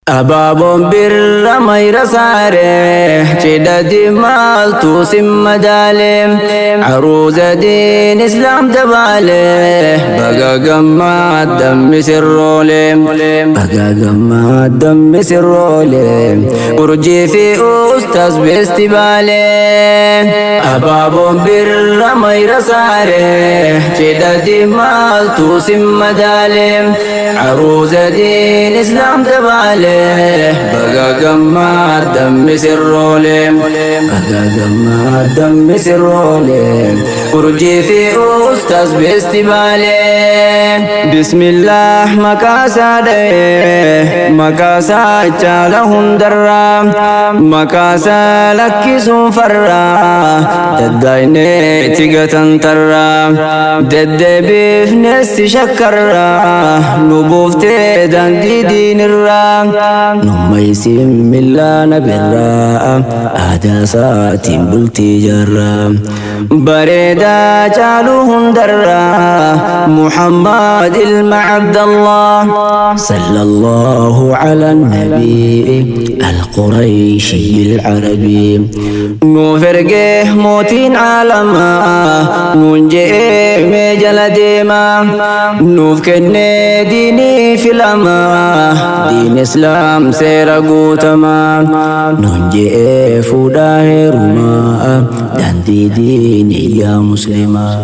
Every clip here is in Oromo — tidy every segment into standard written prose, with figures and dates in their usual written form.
Abaaboon birra mayra saaree cidhati maaltu si madaalee aruuza diin islaam dabaalee baga gammaddan misirroolee baga gammaddan misirroolee urjii fi ustaas beesti baalee abaaboon birra mayra saaree cidhati maaltu si madaalee aruuza diin islaam dabaalee baga gammaddan misirroolee baga gammaddan misirroolee urjii fi ustaas beesti baalee bismillah maqaa isaa dha'ee maqaa isaa caala hundarraa maqaa isaa lakkisuun farraa daddaa'inee tigatantarraa deddeebiifnes si shakkarraa nu buuftee daandii diinirraa nummaysin millaana birraa aadaa isaatiin bultii jaarraa bareedaa caalu hundarraa Muhammad ilma Abdallah sallallahu ala nabii al-Qurayshi al-Arabi nuuf ergee mootiin caalamaa nuun je'ee mee jala deemaa nuuf kennee diinii filamaa diin islaam seera guutamaa nuun je'ee fuudhaa heerumaa daandii diinii yaa muslimaa.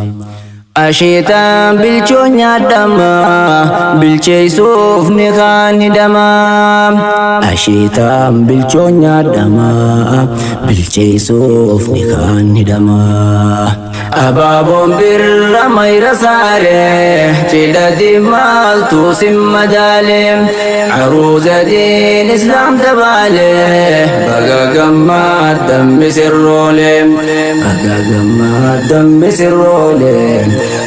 Asheetaan bilchoo nyaadhamaa bilcheessuuf ni kaan hidhamaa. Asheetaan bilchoo nyaadhamaa bilcheessuuf ni kaan hidhamaa. Abaaboon birra mayra saaree cidhati maaltu si madaalee aruuza diin islaam dabaalee baga gammaddan misirroolee baga gammaddan misirroolee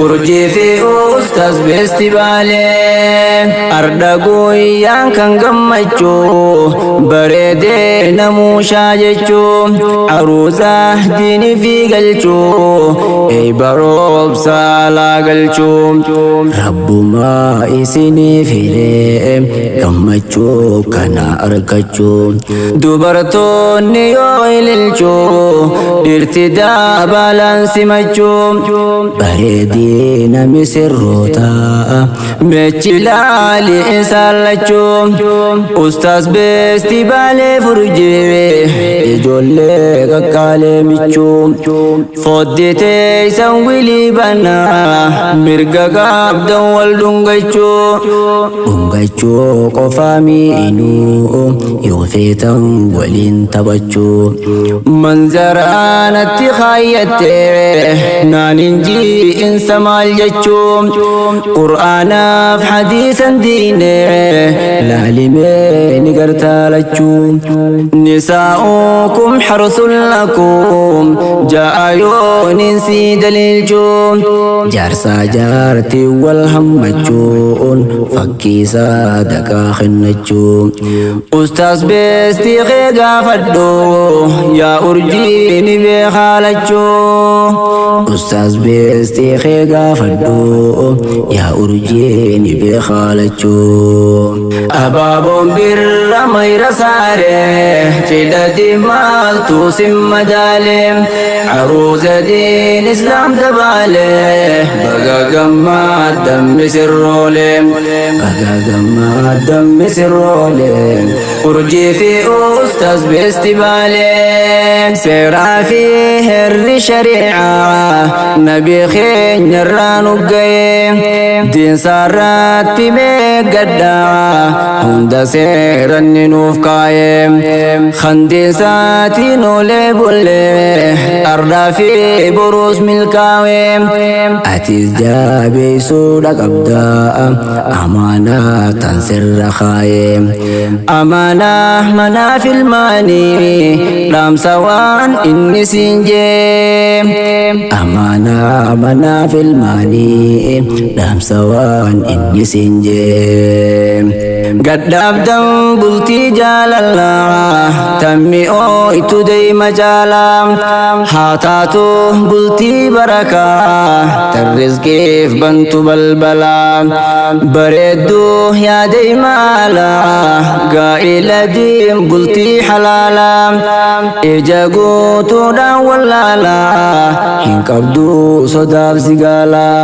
urjii fi ustaas beesti baalee arda guyyaan kan gammachuu bareedee namuushaa jechuu aruuza diinii fi galchuu eeyba roobsaa laa galchuu rabbumaa isinii firee gammachuu kana argachuu dubartoonni yoo ililchuu dhirti daabalaan simachuu bareedina misirroota meechi laali isaan lachuu ustaas beesti baalee furjee ijoollee qaqqaalee michuu fodditee isan wilii banaa mirga qabdan wal dhungachuu dhungachuu qofaa mi'inuu yoo feetan waliin taphachuu manzaraanatti kaayyattee naan hin ji'insa maal jechuu qur'aanaaf hadiisan diinee laalimee ni gartaalachuu nisaa'ukum harsun lakum ja'a yooniin sii daliilchuu jaarsaa jaartii wal hammachuun fakkii sadaqaa kennachuu ustaas beestii kee gaafadhu yaa urjii ni beekaalachuu ustaas beestii kee gaafadhu yaa urjii ni beekaalachuu abaaboon birra mayra saaree cidhati maaltu si madaalee aruuza diin islaam dabaalee baga gammaddan misirroolee baga gammaddan misirroolee urjii fi ustaas beesti baalee seeraa fi herri shari'aa nabii keenya irraa nu ga'ee diinsaarratti beegadhaa hunda seeranni nuuf kaa'ee kandiinsaatiin olee bullee ardaa fi boruus milkaa'ee atis jabeessuudha qabdaa amaanaa tan sirra kaayee amaanaa manaa filmaanii dhaamsa waan inni siin jee Amaanaa manaaf ilmaanii dhaamsa waan inni siin jee. Gadhaabdan bultii jaalalaa tammi ooytu deema jaalaa haa taatu bultii barakaa tan rizqiif bantu balbalaa bareedduu yaada imaalaa gaa'ila diin bultii halaalaa ija guutuudhaan wallaalaa hin qabdu sodaaf sigaalaa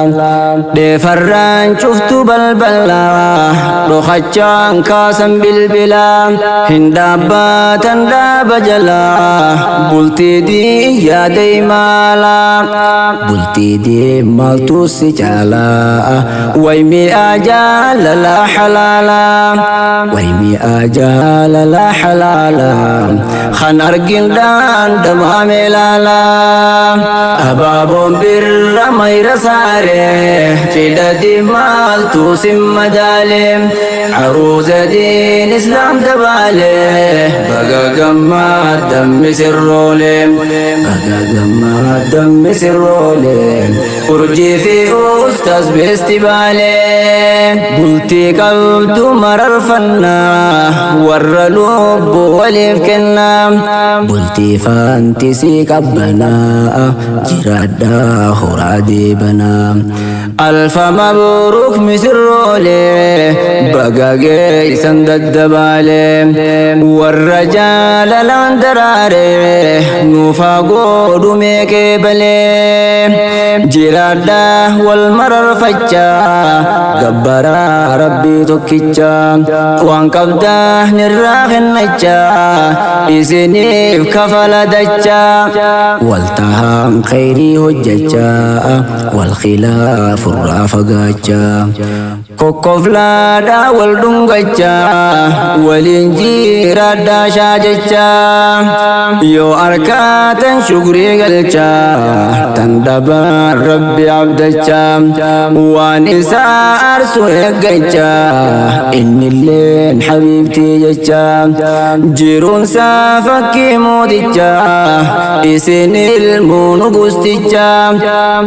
dheefarraan cuftu balbalaa dhokachaan kaasan bilbilaa hin dhaabbatan dhaaba jalaa bultii diin yaada imaalaa bultii diin maaltu si caalaa way mi'aa jaalala halaalaa way mi'aa jaalala halaalaa kan argin dhandhamaa meelaalaa abaaboon birra mayra saaree cidhati maaltu si madaalee aruuza diin islaam dabaalee baga gammaddan misirroolee baga gammaddan misirroolee urjii fi ustaas beesti baalee bultii qabdu mararfannaa warra lubbuu waliif kennaa bultii faantisii qabbanaa jiraadhaa horaa deebanaa alfa mabruuk misirroolee baga geessan daddabaalee warra jaalalaan daraaree nuufaa godhu meeqee balee jiraadhaa wal mararfachaa gabbaraa rabbii tokkichaa waan qabdaa nirraa kennachaa isiniif kafala dachaa wal tahaan khayrii hojjechaa wal khilaafurraa fagaachaa kokkoflaadhaa wal dhungachaa waliin jiraadhaa shaajechaa yoo arkaatan shukrii galchaa tan dhabaan rabbi abdachaa waan isaa aarsu eeggachaa innilleen habiibtii jechaa jiruunsaa fakkii mootichaa isin ilmuu nugustichaa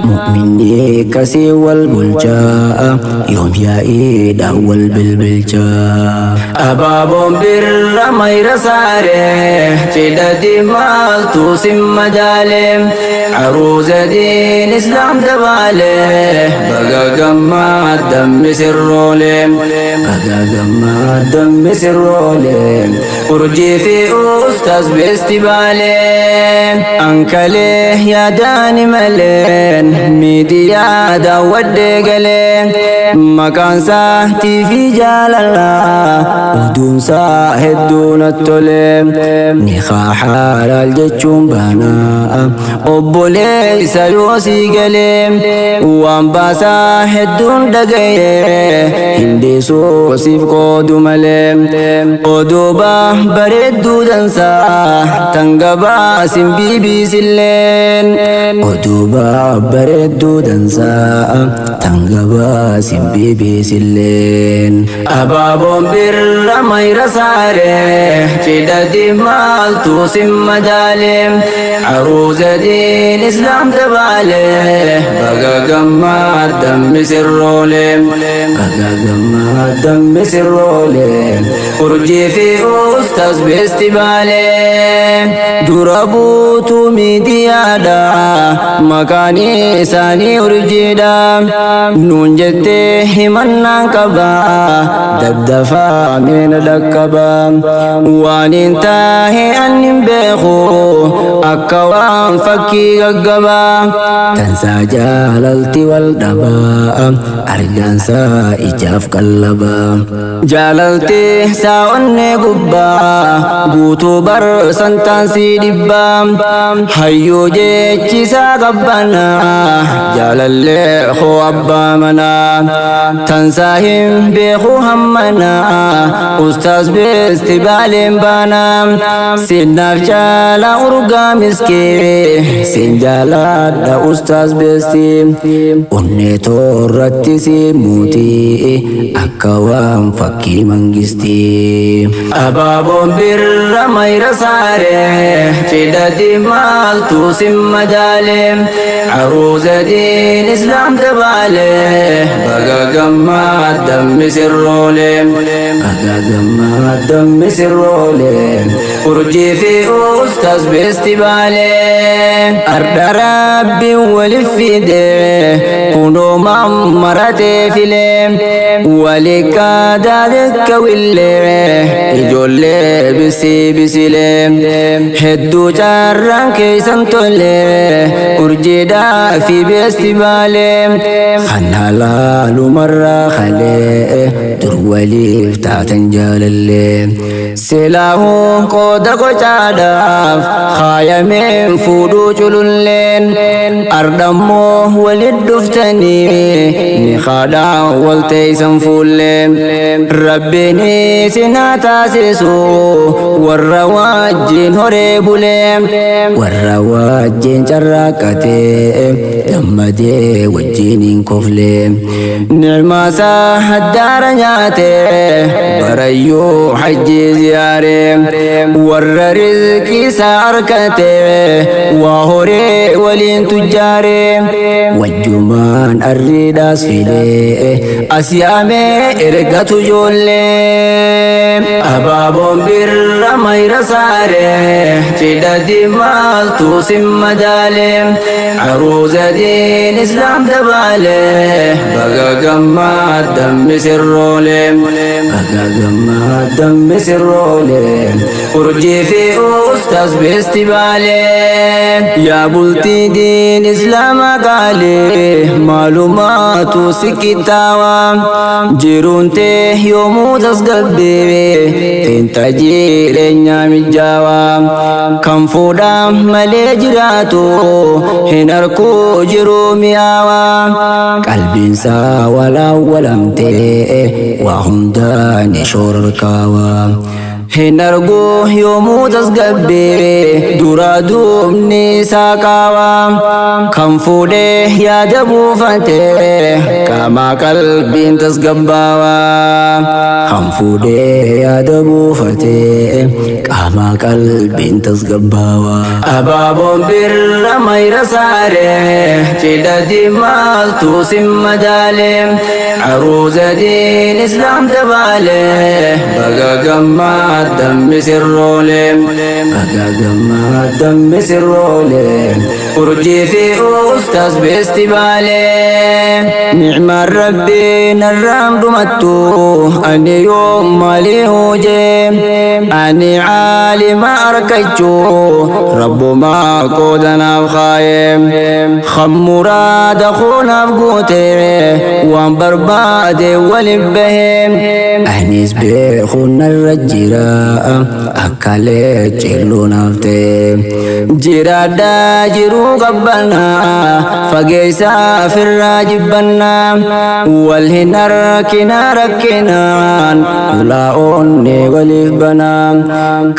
mu'minni akkasii wal bulchaa yoom yaa'iidhaan wal bilbilchaa abaaboon birra mayra saaree cidhati maaltu si madaalee aruuza diin islaam dabaalee baga gammaddan misirroolee baga gammaddan misirroolee urjii fi ustaas beesti baalee ankalee yaadaani maleen miidiyaa daawwadhee galee maqaansaa tiifii jaalalaa oduunsaa hedduu natti tolee ni haalaal jechuun baanaa obboleessa yoo sii galee waan baasaa hedduun dhagayee hindeessoo siif qoodu malee oduuba bareedduu dansaa tan gabaasin biibiisilleen oduuba bareedduu dansaa tan gabaasin biibiisilleen abaaboon birra mayra saaree cidhati maaltu si madaalee aruuza diin islaam dabaalee baga gammaddan misirroolee baga gammaddan misirroolee urjii fi ustaas beesti baalee dura buutuu miidiyaadha maqaan isaanii urjiidha nuun jettee himannaan qaba daddafaa meena dhaqqaba waan hin taahe anni hin beeku akka waan fakkii gaggaba tansaa jaalalti wal dhabaa argaansaa ijaaf qallaba jaalalti saa onnee gubbaa guutuu bar santaansii dhibbaa hayyuu jechisaa qabbanaa jaalallee koo abbaa manaa tansaa hin beeku hammanaa ustaas beesti baaleen baanaa sinnaaf jaala urgaa miskee sin jaaladha ustaas beesti onnee toorratti si muutii akka waan fakkii mangistii abaaboon birra mayra saaree saare cidhati maaltu sin madaale aruuza diin islaam dabaale baga gammaddan misirroole baga gammaddan misirroole urjii fi ustaz beesti baale arda rabbiin walif fide kunoo mammaratee file walikkaadaadekka willee ijoollee bisii bisilee hedduu carraan keeysan tole urjiidhaa fi beesti baalee kan halaalumarraa kalee dur waliif taatan jaalallee silaahuu qooda qocaadhaaf kaayameen fuudhuu cululleen ardhammoo walit dhuftanii ni haadhaan wal teeysan fuullee rabbiin isin haa taasisu warra wajjin horee bulee warra wajjin carraaqqatee gammadee wajjin hin koflee nicmaasaa haddaara nyaatee barayyuu hajjii ziyaaree warra rizqii isaa harkatee waa horee waliin tujjaaree wajjumaan arriidhaas filee as yaamee ergatu ijoollee abaaboon birra mayra saaree cidhati maaltu sin madaale aruuza diin islaam dabaale baga gammaddan misirroole baga gammaddan misirroole urjii fi ustaz beesti baale yaa bultii diin islaama qaale maalumaatu si qixxaawa jiruun tee yoomuu tasgabbee feenta jireenya mijaawa kan fuudhaa malee jiraatu hin arkuu jiru mi'aawa qalbiinsaa walaawwalamtee waa hundaa ni shororkaawa hin argu yoomuu tasgabbee dura duubni isaa qaawa kan fuudhee yaada buufatee qaamaa qalbiin tasgabbaawa kan fuudhee yaada buufatee qaamaa qalbiin tasgabbaawa abaaboon birra mayra saaree cidhati maaltu sin madaale aruuza diin islaam dabaale baga gammaddan misirroole baga gammaddan misirroole urjii fi ustaz beesti baale nicmaan rabbiin irraan dhumattu ani yoom maalii hojee ani caalima arkachuu rabbumaa qoodanaaf kaaye kan muraada koonaaf guute waan barbaade walin bahe anis beekuun narra jira akka leecilluu naaf ta'e jiraadhaa jiruu qabbanaa fageessaa firraa jibbannaa wal hin harkinaa rakkinaan ulaa onnee waliif banaa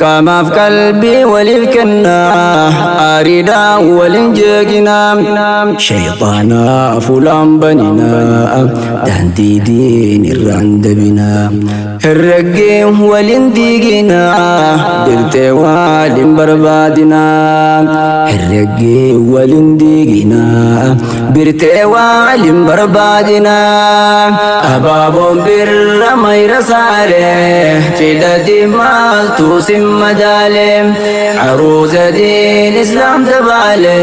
qaamaaf qalbii waliif kennaa aariidhaan walin jeeqinaa shayxaanaa fuulaan baninaa daandii diin irraan dabinaa herreggee walin diiginaa dirtee walin barbaadinaa herreggee walin diiginaa birtee walin barbaadinaa abaaboon birra mayra saaree cidhati maaltu sin madaale aruuza diin islaam dabaale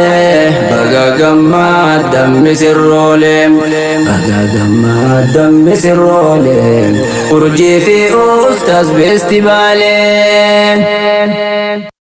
baga gammaddan misirroole baga gammaddan misirroole urjii fi ustaz beesti baale.